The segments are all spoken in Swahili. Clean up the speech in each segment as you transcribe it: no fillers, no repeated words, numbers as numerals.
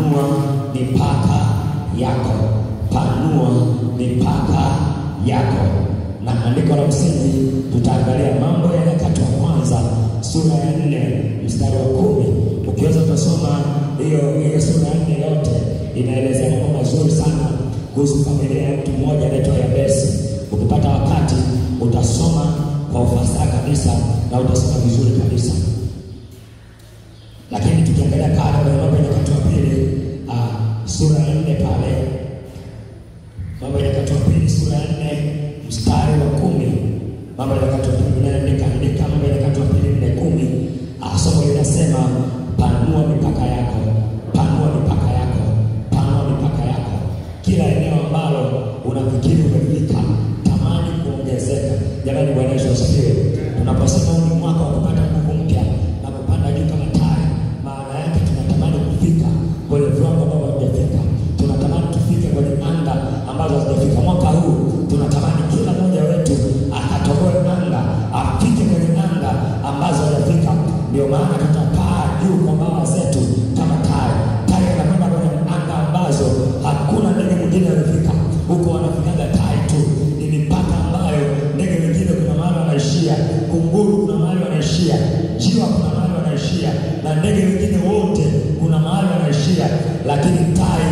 Panua mipaka yako, panua mipaka yako. Na andiko la msingi tutaangalia Mambo ya Nyakati wa Kwanza sura ya 4 mstari wa 10. Ukiweza utasoma hiyo sura ya 4 yote, inaelezea mambo mazuri sana kuhusu familia ya mtu mmoja anaitwa Yabesi. Ukipata wakati utasoma kwa ufasaha kabisa na utasoma vizuri kabisa. Lakini tukiangalia pale kwenye Mambo ya Nyakati wa Pili sura ya 4 pale, Mambo ya Nyakati wa Pili sura ya 4 mstari wa 10. Mambo ya Nyakati wa Pili, andika Mambo ya Nyakati wa Pili 4:10. Somo linasema panua mipaka yako, panua mipaka yako, panua mipaka yako. Kila eneo ambalo unafikiri umefika, tamani kuongezeka. Jamani, Bwana Yesu asifiwe. Tunaposema huu ni mwaka wa kupata nguvu mpya na kupanda juu kama tai, maana yake tunatamani kufika kwenye viwango ambavyo hatujafika. Tunatamani tufike kwenye anga ambazo hazijafika. Mwaka huu tunatamani kila mmoja wetu akatoboe anga, afike kwenye anga ambazo hajafika. Ndio maana tutapaa juu kwa mbawa zetu kama tai. Tai anakwenda kwenye anga ambazo hakuna ndege mwingine amefika. Huko wanafikaga tai tu. Ni mipaka ambayo ndege wengine kuna mahali wanaishia, kunguru kuna mahali wanaishia, njiwa kuna mahali wanaishia, na ndege wengine wote kuna mahali wanaishia. Lakini tai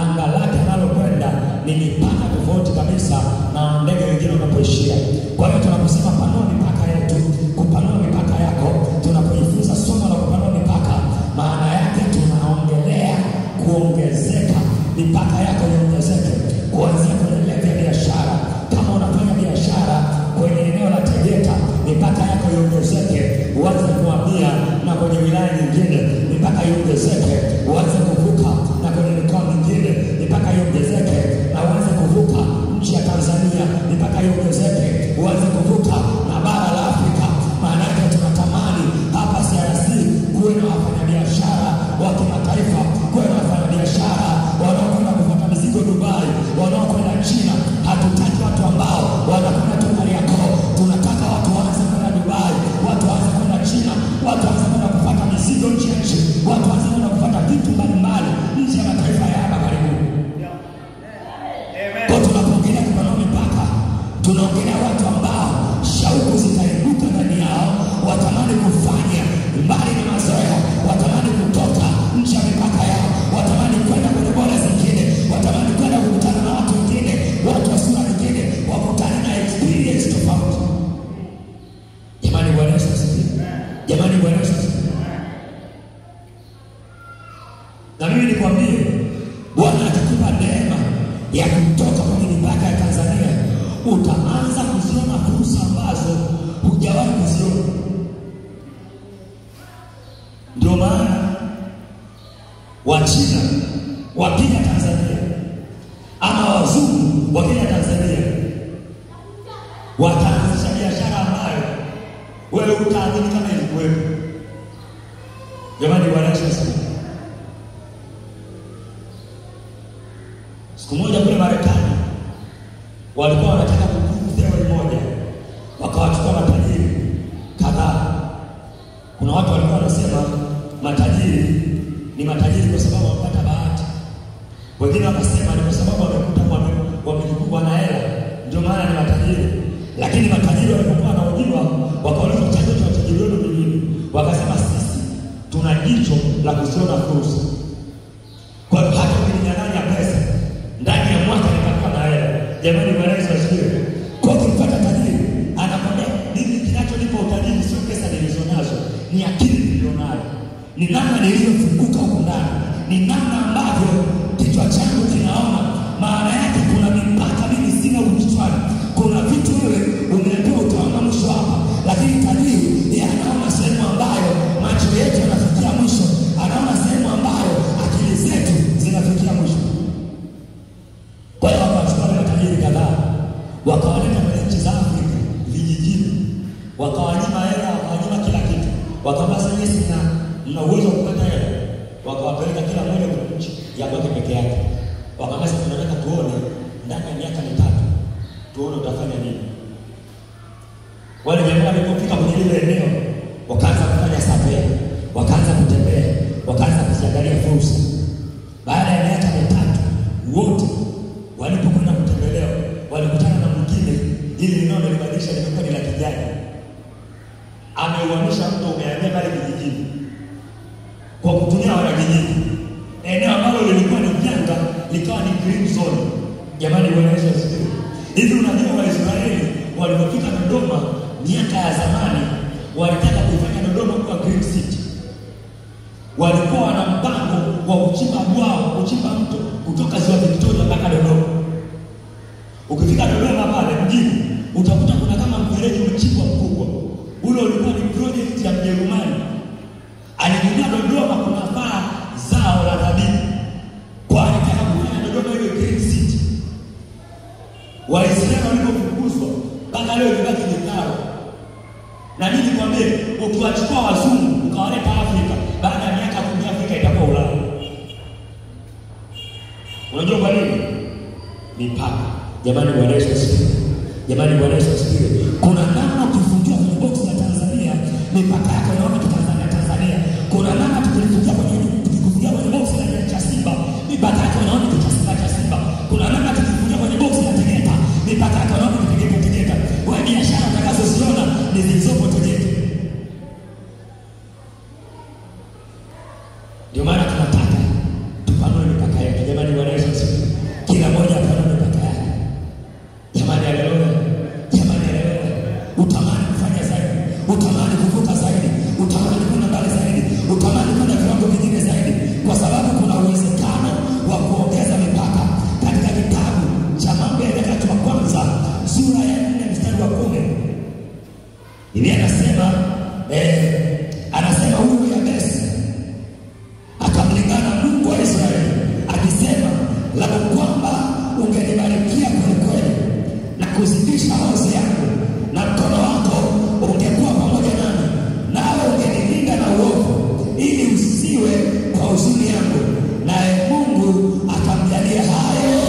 anga lake analokwenda ni mipaka tofauti kabisa na ndege wengine wanapoishia. Kwa hiyo tunaposema panua mipaka yetu, kupanua mipaka yako, tunapojifunza somo la kupanua mipaka, maana yake tunaongelea kuongezeka. Mipaka yako iongezeke, kuanzia kwenye level ya biashara. Kama unafanya biashara kwenye eneo la Tegeta, mipaka yako iongezeke, uanze kuhamia na kwenye wilaya nyingine. Mipaka iongezeke, uanze kuvuka na kwenye mikoa mingine. Mipaka iongezeke na uanze kuvuka nchi ya Tanzania. Mipaka iongezeke, uanze kuvuka na bara la Afrika. Maana yake tunatamani hapa CRC kuwe na wafanyabiashara wa kimataifa, kuwe na wafanyabiashara wanaokwenda kufuata mizigo Dubai, wanaokwenda China. Hatutaki watu ambao wanakwenda tu Kariakoo. Tunataka watu waanze kwenda Dubai, watu waanze kwenda China, watu waanze kwenda kufuata mizigo nje ya nchi, watu waanze kwenda kufuata vitu mbalimbali nje ya mataifa ya hapa karibu. Kwa tunapoongelea kupanua mipaka, tunaongelea watu ambao shauku zitaibuka ndani yao, watamani kufanya mbali na mazoea, watamani kutoka nje ya mipaka yao, watamani kwenda kwenye bora zingine, watamani kwenda kukutana na watu wengine, watu wa sura nyingine, wakutane na experience tofauti. Jamani, Bwana Yesu asifiwe. Jamani, Bwana Yesu asifiwe. Na mimi nikwambie, Bwana atakupa neema ya kutoka kwenye mipaka ya Tanzania. Utaanza kuziona fursa ambazo hujawahi kuziona. Ndio maana Wachina wakija Tanzania ama wazungu wakija Tanzania wataanzisha biashara ambayo wewe utaamini kama ilikuwepo. Jamani, Bwana Yesu asifiwe. Siku moja kule Marekani walikuwa wanataka kuprove theory moja, wakawachukua matajiri kadhaa. Kuna watu walikuwa wanasema matajiri ni matajiri kwa sababu wamepata bahati. Wengine wakasema ni kwa sababu wamekuta wamejikuta na hela, ndio maana ni matajiri. Lakini matajiri walipokuwa wanahojiwa, wakaulizwa chanzo cha utajiri wenu ni nini? Wakasema sisi tuna jicho la kuziona fursa. Kwa hiyo hata ukininyang'anya pesa ndani ya mwaka nitakuwa na hela. Jamani, Bwana Yesu asifiwe. Kwa kumpata tajiri anakwambia mimi kinachonipa utajiri sio pesa nilizonazo, ni akili nilionayo, ni namna nilivyofunguka huko ndani, ni namna ambavyo kichwa changu kinaona. Maana yake kuna mipaka mimi sina kichwani. Kuna vitu wewe umeambiwa utaona mwisho hapa, lakini tajiri yeye anaona sehemu ambayo macho yetu yanafikia mwisho, anaona sehemu ambayo akili zetu zinafikia mwisho. Kwa hiyo wakawachukua matajiri kadhaa, wakawaleta kwenye nchi za Afrika vijijini, wakawanyima hela, wakawanyima kila kitu, wakawambia sasa mna uwezo wa kupata hela, wakawapeleka kila mmoja kwenye nchi ya kwake peke yake. Wakawambia sasa tunataka tuone ndani ya miaka 3 tuone utafanya nini. Wale jamaa walipofika kwenye lile eneo wakaanza kufanya survey, wakaanza kutembea, wakaanza kuziangalia fursa. Hili eneo lilibadilisha limekuwa ni la kijani. Ameuhamisha mto umehamia pale kijijini kwa kutumia wanakijiji. Eneo ambalo lilikuwa ni janga likawa ni green zone. Jamani, Bwana Yesu asifiwe. Hivi unajua Waisraeli walipofika Dodoma miaka ya zamani walitaka kuifanya Dodoma kuwa green city. Walikuwa wana mpango wa kuchimba bwawa, kuchimba mto kutoka Ziwa Victoria mpaka Dodoma. Ukifika Dodoma pale mjini utakuta kuna kama mfereji umechimbwa mkubwa. Ule ulikuwa ni project ya Mjerumani. Aligundua Dodoma kunafaa zao la zabibu. Kwa alitaka kufanya Dodoma iwe green city. Waisraeli walipofukuzwa mpaka leo imebaki mitaro. Na mimi nikwambie, ukiwachukua wazungu ukawaleta Afrika, baada ya miaka 10 Afrika itakuwa Ulaya. Unajua kwa nini? Mipaka. Jamani, Bwana Yesu asifiwe. Jamani, Bwana Yesu asifiwe. Kuna namna ukifungia kwenye box la Tanzania, mipaka yake unaona Tanzania Tanzania. Kuna namna tukifungia kwenye box la cha Simba, mipaka yake unaona cha Simba cha Simba. Kuna namna tukifungia kwenye box la Tegeta, mipaka yake unaona Tegeta Tegeta. Wewe biashara utakazoziona ni zilizopo Tegeta. Ndio maana tunataka tupanue mipaka yetu. Jamani, Bwana Yesu asifiwe. Kila mmoja apanue mipaka yake. Jamani, haleluya. Jamani, haleluya. Utamani kufanya zaidi, utamani kuvuka zaidi, utamani kwenda mbali zaidi, utamani kwenda viwango vingine zaidi, kwa sababu kuna uwezekano wa kuongeza mipaka. Katika kitabu cha Mambo ya Nyakati wa Kwanza sura ya 4 mstari wa 10, Biblia inasema anasema huyu Yabesi akamlingana Mungu wa Israeli akisema, lau kwamba ungenibarikia kweli na kuzidisha hozi yangu, na mkono wako ungekuwa pamoja nami, nawe ungenilinda na uovu, ili usiwe kwa huzuni yangu. Naye Mungu akamjalia hayo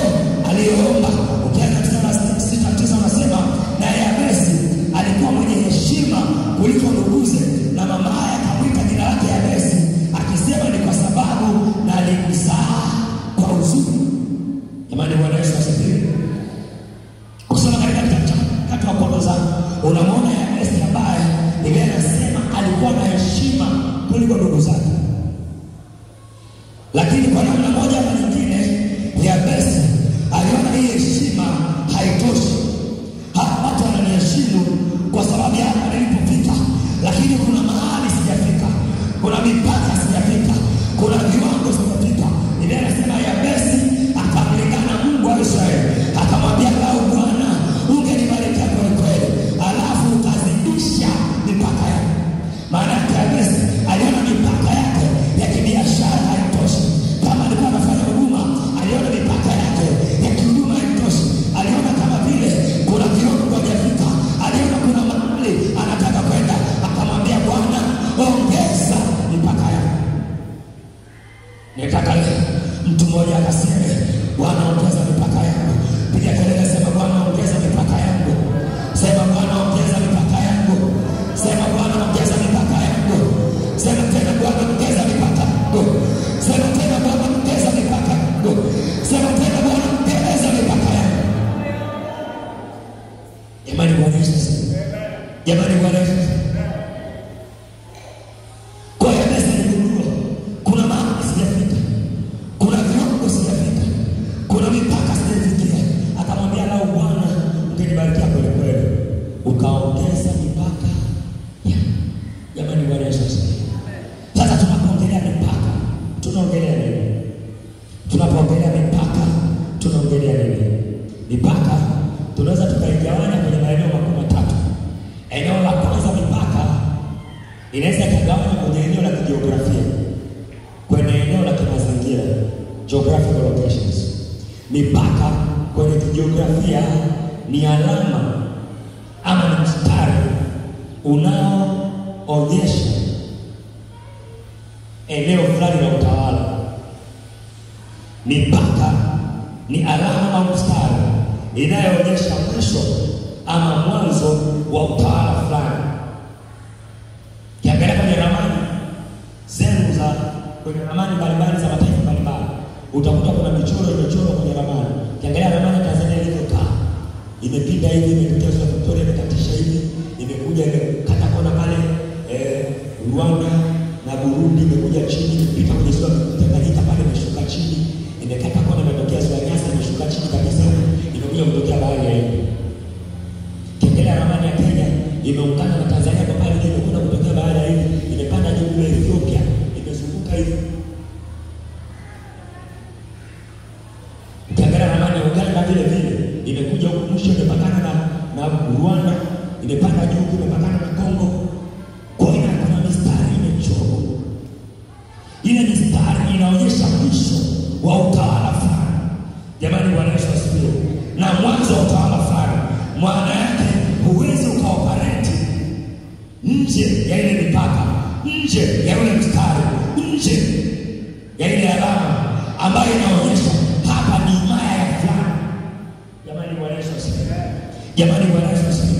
aliyoomba. Ukianza mstari wa 6-9 anasema, naye Yabesi alikuwa mwenye heshima kuliko nduguze, na mamaye akamwita jina lake Yabesi akisema, ni kwa sababu nalimzaa kwa huzuni. Jamani, Bwana Yesu asifiwe. Ukisoma katika kitabu cha Nyakati wa Kwanza unamwona Yabesi ambaye Biblia inasema alikuwa na heshima kuliko ndugu zake. Lakini kwa namna moja ama nyingine Yabesi aliona hii heshima haitoshi. Hawa watu wananiheshimu kwa sababu ya hapa nilipofika, lakini kuna mahali sijafika, kuna mipaka sijafika, kuna viwango sijafika. Biblia inasema Yabesi akamlingana Mungu wa Israeli akamwambia, lau Bwana ungenibarikia kweli kweli, alafu ukazidisha mipaka yako. Maana Yabesi aliona mipaka yake ya kibiashara haitoshi. Kama alikuwa anafanya huduma, aliona mipaka yake ya kihuduma haitoshi. Aliona kama vile kuna kiwango hajafika, aliona kuna mahali anataka kwenda. Akamwambia Bwana, ongeza mipaka yako. Nitaka mtu mmoja akaseme, Bwana ongeza mipaka yangu. Piga kelele, sema Bwana ongeza mipaka yangu. Sema Bwana ongeza mipaka yangu. Sema Bwana ongeza mipaka yangu. Sema tena Bwana ongeza mipaka yangu. Sema tena Bwana ongeza mipaka yangu. Sema tena Bwana ongeza mipaka yangu. Jamani, Bwana Yesu asifiwe. Jamani, Bwana Yesu asifiwe. Kwa hiyo Yabesi aligundua kuna mahali sijafika, kuna viwango sijafika, kuna mipaka sijafikia. Akamwambia, lau Bwana ungenibarikia kweli kweli, ukaongeza mipaka yangu. Jamani, Bwana Yesu asifiwe. Sasa tunapoongelea mipaka tunaongelea nini? Tunapoongelea mipaka tunaongelea nini? Mipaka tunaweza tukaigawanya kwenye maeneo makuu matatu. Eneo la kwanza, mipaka inaweza ikagawanywa kwenye eneo la kijiografia, kwenye eneo la kimazingira, geographical locations. Mipaka kwenye kijiografia ni alama ama ni mstari unaoonyesha eneo fulani la utawala. Mipaka ni alama au mstari inayoonyesha mwisho ama mwanzo wa utawala fulani. Ukiangalia kwenye ramani zenu za kwenye ramani mbalimbali za mataifa mbalimbali, utakuta kuna michoro imechorwa kwenye ramani. Ukiangalia ramani ya Tanzania ilivyokaa, imepinda hivi, imepita Imeungana na Tanzania kwa pale juu, imekwenda kutokea baada ya hivi, imepanda juu kule Ethiopia, imezunguka hivi. Ukiangalia ramani ya Uganda vile vile imekuja huku mwisho, imepakana na Rwanda, imepanda juu huku, imepakana na Kongo. Kwa hiyo kuna mistari imechorwa. Ile mistari inaonyesha mwisho wa utawala fulani. Jamani, Bwana Yesu asifiwe. Na mwanzo wa utawala fulani. Maana yake huwezi ukaoperate nje ya ile mipaka, nje ya ule mstari, nje ya ile alama ambayo inaonyesha hapa ni himaya ya fulani. Jamani, Bwana Yesu asifiwe. Jamani, Bwana Yesu asifiwe.